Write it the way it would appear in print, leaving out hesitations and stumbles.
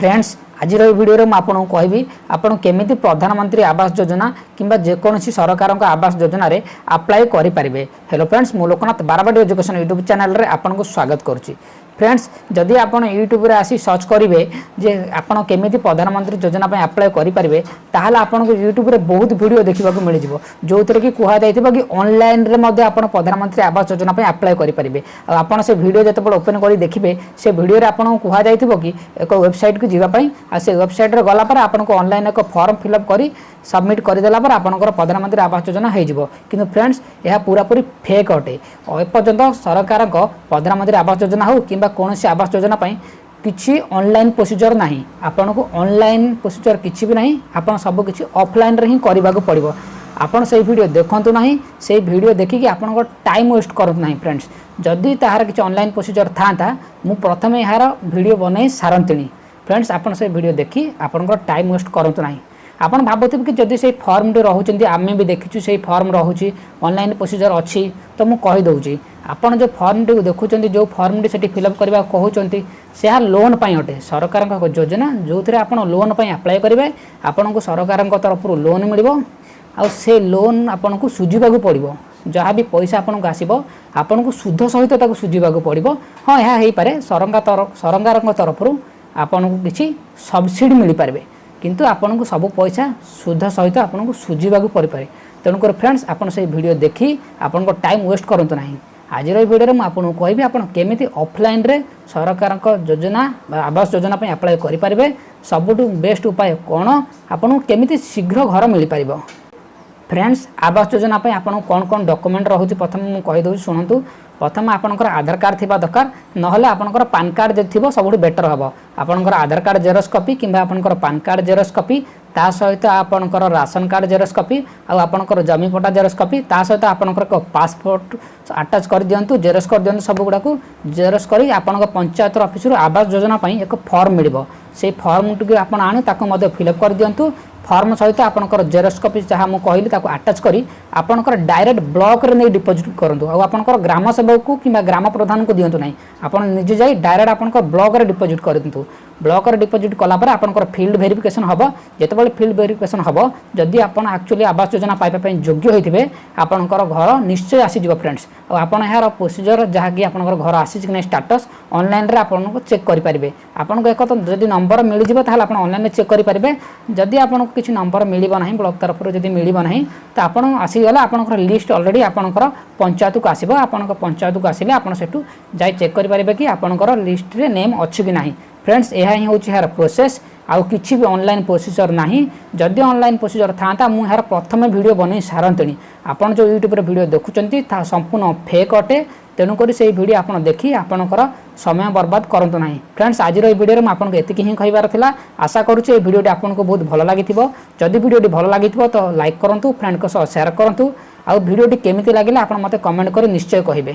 Friends, ଆଜିର ଏହି ଭିଡ଼ିଓରେ ମୁଁ ଆପଣଙ୍କୁ କହିବି ଆପଣ କେମିତି ପ୍ରଧାନମନ୍ତ୍ରୀ ଆବାସ ଯୋଜନା କିମ୍ବା ଯେକୌଣସି ସରକାରଙ୍କ ଆବାସ ଯୋଜନାରେ ଆପ୍ଲାଏ କରିପାରିବେ। ହ୍ୟାଲୋ ଫ୍ରେଣ୍ଡସ୍, ମୁଁ ଲୋକନାଥ, ବାରବାଟୀ ଏଜୁକେସନ୍ ୟୁଟ୍ୟୁବ୍ ଚ୍ୟାନେଲରେ ଆପଣଙ୍କୁ ସ୍ୱାଗତ କରୁଛି। ଫ୍ରେଣ୍ଡସ୍, ଯଦି ଆପଣ ୟୁଟ୍ୟୁବରେ ଆସି ସର୍ଚ୍ଚ କରିବେ ଯେ ଆପଣ କେମିତି ପ୍ରଧାନମନ୍ତ୍ରୀ ଯୋଜନା ପାଇଁ ଆପ୍ଲାଏ କରିପାରିବେ, ତାହେଲେ ଆପଣଙ୍କୁ ୟୁଟ୍ୟୁବରେ ବହୁତ ଭିଡ଼ିଓ ଦେଖିବାକୁ ମିଳିଯିବ, ଯେଉଁଥିରେ କି କୁହାଯାଇଥିବ କି ଅନଲାଇନରେ ମଧ୍ୟ ଆପଣ ପ୍ରଧାନମନ୍ତ୍ରୀ ଆବାସ ଯୋଜନା ପାଇଁ ଆପ୍ଲାଏ କରିପାରିବେ। ଆଉ ଆପଣ ସେ ଭିଡ଼ିଓ ଯେତେବେଳେ ଓପନ୍ କରି ଦେଖିବେ, ସେ ଭିଡ଼ିଓରେ ଆପଣଙ୍କୁ କୁହାଯାଇଥିବ କି ଏକ ୱେବସାଇଟ୍କୁ ଯିବା ପାଇଁ, ଆଉ ସେ ୱେବସାଇଟ୍ରେ ଗଲା ପରେ ଆପଣଙ୍କୁ ଅନଲାଇନ୍ ଏକ ଫର୍ମ ଫିଲ୍ଅପ୍ କରି ସବମିଟ୍ କରିଦେଲା ପରେ ଆପଣଙ୍କର ପ୍ରଧାନମନ୍ତ୍ରୀ ଆବାସ ଯୋଜନା ହେଇଯିବ। କିନ୍ତୁ ଫ୍ରେଣ୍ଡସ୍, ଏହା ପୁରାପୁରି ଫେକ୍ ଅଟେ। ଏପର୍ଯ୍ୟନ୍ତ ସରକାରଙ୍କ ପ୍ରଧାନମନ୍ତ୍ରୀ ଆବାସ ଯୋଜନା ହେଉ କିମ୍ବା କୌଣସି ଆବାସ ଯୋଜନା ପାଇଁ କିଛି ଅନଲାଇନ୍ ପ୍ରୋସିଜର ନାହିଁ। ଆପଣଙ୍କୁ ଅନଲାଇନ୍ ପ୍ରୋସିଜର କିଛି ବି ନାହିଁ। ଆପଣ ସବୁ କିଛି ଅଫଲାଇନ୍ରେ ହିଁ କରିବାକୁ ପଡ଼ିବ। ଆପଣ ସେଇ ଭିଡ଼ିଓ ଦେଖନ୍ତୁ ନାହିଁ। ସେଇ ଭିଡ଼ିଓ ଦେଖିକି ଆପଣଙ୍କ ଟାଇମ୍ ୱେଷ୍ଟ କରନ୍ତୁ ନାହିଁ। ଫ୍ରେଣ୍ଡସ୍, ଯଦି ତାହାର କିଛି ଅନଲାଇନ୍ ପ୍ରୋସିଜର ଥାନ୍ତା, ମୁଁ ପ୍ରଥମେ ଏହାର ଭିଡ଼ିଓ ବନେଇ ସାରନ୍ତିଣି। ଫ୍ରେଣ୍ଡସ୍, ଆପଣ ସେ ଭିଡ଼ିଓ ଦେଖି ଆପଣଙ୍କର ଟାଇମ୍ ୱେଷ୍ଟ କରନ୍ତୁ ନାହିଁ। ଆପଣ ଭାବୁଥିବେ କି ଯଦି ସେଇ ଫର୍ମଟି ରହୁଛନ୍ତି, ଆମେ ବି ଦେଖିଛୁ ସେଇ ଫର୍ମ ରହୁଛି, ଅନଲାଇନ୍ ପ୍ରୋସିଜର ଅଛି, ତ ମୁଁ କହିଦେଉଛି, ଆପଣ ଯେଉଁ ଫର୍ମଟିକୁ ଦେଖୁଛନ୍ତି, ଯେଉଁ ଫର୍ମଟି ସେଠି ଫିଲ୍ଅପ୍ କରିବାକୁ କହୁଛନ୍ତି, ସେହା ଲୋନ୍ ପାଇଁ ଅଟେ। ସରକାରଙ୍କ ଏକ ଯୋଜନା, ଯେଉଁଥିରେ ଆପଣ ଲୋନ୍ ପାଇଁ ଆପ୍ଲାଏ କରିବେ। ଆପଣଙ୍କୁ ସରକାରଙ୍କ ତରଫରୁ ଲୋନ୍ ମିଳିବ ଆଉ ସେ ଲୋନ୍ ଆପଣଙ୍କୁ ସୁଝିବାକୁ ପଡ଼ିବ। ଯାହା ବି ପଇସା ଆପଣଙ୍କୁ ଆସିବ, ଆପଣଙ୍କୁ ସୁଧ ସହିତ ତାକୁ ସୁଝିବାକୁ ପଡ଼ିବ। ହଁ, ଏହା ହେଇପାରେ ସରକାରଙ୍କ ତରଫରୁ ଆପଣଙ୍କୁ କିଛି ସବସିଡ଼ି ମିଳିପାରିବେ, କିନ୍ତୁ ଆପଣଙ୍କୁ ସବୁ ପଇସା ସୁଧ ସହିତ ଆପଣଙ୍କୁ ସୁଝିବାକୁ ପଡ଼ିପାରେ। ତେଣୁକରି ଫ୍ରେଣ୍ଡସ୍, ଆପଣ ସେଇ ଭିଡ଼ିଓ ଦେଖି ଆପଣଙ୍କ ଟାଇମ୍ ୱେଷ୍ଟ କରନ୍ତୁ ନାହିଁ। ଆଜିର ଏହି ଭିଡ଼ିଓରେ ମୁଁ ଆପଣଙ୍କୁ କହିବି ଆପଣ କେମିତି ଅଫଲାଇନ୍ରେ ସରକାରଙ୍କ ଯୋଜନା ବା ଆବାସ ଯୋଜନା ପାଇଁ ଆପ୍ଲାଏ କରିପାରିବେ, ସବୁଠୁ ବେଷ୍ଟ ଉପାୟ କ'ଣ, ଆପଣଙ୍କୁ କେମିତି ଶୀଘ୍ର ଘର ମିଳିପାରିବ। ଫ୍ରେଣ୍ଡସ୍, ଆବାସ ଯୋଜନା ପାଇଁ ଆପଣଙ୍କୁ କ'ଣ କ'ଣ ଡକୁମେଣ୍ଟ ରହୁଛି, ପ୍ରଥମେ ମୁଁ କହିଦେଉଛି, ଶୁଣନ୍ତୁ। ପ୍ରଥମେ ଆପଣଙ୍କର ଆଧାର କାର୍ଡ଼ ଥିବା ଦରକାର, ନହେଲେ ଆପଣଙ୍କର ପାନ୍ କାର୍ଡ଼ ଯଦି ଥିବ ସବୁଠୁ ବେଟର୍ ହେବ। ଆପଣଙ୍କର ଆଧାର କାର୍ଡ଼ ଜେରକ୍ସ କପି କିମ୍ବା ଆପଣଙ୍କର ପାନ୍ କାର୍ଡ଼ ଜେରକ୍ସ କପି, ତା ସହିତ ଆପଣଙ୍କର ରାସନ କାର୍ଡ଼ ଜେରକ୍ସ କପି ଆଉ ଆପଣଙ୍କର ଜମି ପଟା ଜେରକ୍ସ କପି, ତା ସହିତ ଆପଣଙ୍କର ଏକ ପାସପୋର୍ଟ ଆଟାଚ୍ କରିଦିଅନ୍ତୁ, ଜେରକ୍ସ କରିଦିଅନ୍ତୁ। ସବୁଗୁଡ଼ାକୁ ଜେରକ୍ସ କରି ଆପଣଙ୍କ ପଞ୍ଚାୟତର ଅଫିସରୁ ଆବାସ ଯୋଜନା ପାଇଁ ଏକ ଫର୍ମ ମିଳିବ। ସେଇ ଫର୍ମଟିକୁ ଆପଣ ଆଣି ତାକୁ ମଧ୍ୟ ଫିଲ୍ଅପ୍ କରିଦିଅନ୍ତୁ। ଫର୍ମ ସହିତ ଆପଣଙ୍କର ଜେରକ୍ସ କପି ଯାହା ମୁଁ କହିଲି, ତାକୁ ଆଟାଚ୍ କରି ଆପଣଙ୍କର ଡାଇରେକ୍ଟ ବ୍ଲକରେ ନେଇ ଡିପୋଜିଟ୍ କରନ୍ତୁ। ଆଉ ଆପଣଙ୍କର ଗ୍ରାମ ସେବକକୁ କିମ୍ବା ଗ୍ରାମ ପ୍ରଧାନକୁ ଦିଅନ୍ତୁ ନାହିଁ। ଆପଣ ନିଜେ ଯାଇ ଡାଇରେକ୍ଟ ଆପଣଙ୍କ ବ୍ଲକରେ ଡିପୋଜିଟ୍ କରନ୍ତୁ। ବ୍ଲକରେ ଡିପୋଜିଟ୍ କଲା ପରେ ଆପଣଙ୍କର ଫିଲ୍ଡ ଭେରିଫିକେସନ୍ ହେବ। ଯେତେବେଳେ ଫିଲ୍ଡ ଭେରିଫିକେସନ୍ ହେବ, ଯଦି ଆପଣ ଆକ୍ଚୁଆଲି ଆବାସ ଯୋଜନା ପାଇବା ପାଇଁ ଯୋଗ୍ୟ ହୋଇଥିବେ, ଆପଣଙ୍କର ଘର ନିଶ୍ଚୟ ଆସିଯିବ। ଫ୍ରେଣ୍ଡସ୍, ଆଉ ଆପଣ ଏହାର ପ୍ରୋସିଜର, ଯାହାକି ଆପଣଙ୍କର ଘର ଆସିଛି କି ନାହିଁ ଷ୍ଟାଟସ୍, ଅନଲାଇନ୍ରେ ଆପଣଙ୍କୁ ଚେକ୍ କରିପାରିବେ। ଆପଣଙ୍କୁ ଏକ ତ ଯଦି ନମ୍ବର ମିଳିଯିବ, ତାହେଲେ ଆପଣ ଅନଲାଇନ୍ରେ ଚେକ୍ କରିପାରିବେ। ଯଦି ଆପଣଙ୍କୁ କିଛି ନମ୍ବର ମିଳିବ ନାହିଁ, ବ୍ଲକ ତରଫରୁ ଯଦି ମିଳିବ ନାହିଁ, ତ ଆପଣ ଆସିଗଲେ ଆପଣଙ୍କର ଲିଷ୍ଟ ଅଲରେଡ଼ି ଆପଣଙ୍କର ପଞ୍ଚାୟତକୁ ଆସିବ। ଆପଣଙ୍କ ପଞ୍ଚାୟତକୁ ଆସିଲେ ଆପଣ ସେଠୁ ଯାଇ ଚେକ୍ କରିପାରିବେ କି ଆପଣଙ୍କର ଲିଷ୍ଟରେ ନେମ୍ ଅଛି କି ନାହିଁ। ଫ୍ରେଣ୍ଡସ୍, ଏହା ହିଁ ହେଉଛି ଏହାର ପ୍ରୋସେସ୍। ଆଉ କିଛି ବି ଅନଲାଇନ୍ ପ୍ରୋସିଜର ନାହିଁ। ଯଦି ଅନଲାଇନ୍ ପ୍ରୋସିଜର ଥାନ୍ତା, ମୁଁ ଏହାର ପ୍ରଥମେ ଭିଡ଼ିଓ ବନେଇ ସାରନ୍ତିଣି। ଆପଣ ଯେଉଁ ୟୁଟ୍ୟୁବରେ ଭିଡ଼ିଓ ଦେଖୁଛନ୍ତି, ତାହା ସମ୍ପୂର୍ଣ୍ଣ ଫେକ୍ ଅଟେ। ତେଣୁକରି ସେଇ ଭିଡ଼ିଓ ଆପଣ ଦେଖି ଆପଣଙ୍କର ସମୟ ବର୍ବାଦ କରନ୍ତୁ ନାହିଁ। ଫ୍ରେଣ୍ଡସ୍, ଆଜିର ଏହି ଭିଡ଼ିଓରେ ମୁଁ ଆପଣଙ୍କୁ ଏତିକି ହିଁ କହିବାର ଥିଲା। ଆଶା କରୁଛି ଏହି ଭିଡ଼ିଓଟି ଆପଣଙ୍କୁ ବହୁତ ଭଲ ଲାଗିଥିବ। ଯଦି ଭିଡ଼ିଓଟି ଭଲ ଲାଗିଥିବ, ତ ଲାଇକ୍ କରନ୍ତୁ, ଫ୍ରେଣ୍ଡଙ୍କ ସହ ସେୟାର କରନ୍ତୁ ଆଉ ଭିଡ଼ିଓଟି କେମିତି ଲାଗିଲା, ଆପଣ ମୋତେ କମେଣ୍ଟ କରି ନିଶ୍ଚୟ କହିବେ।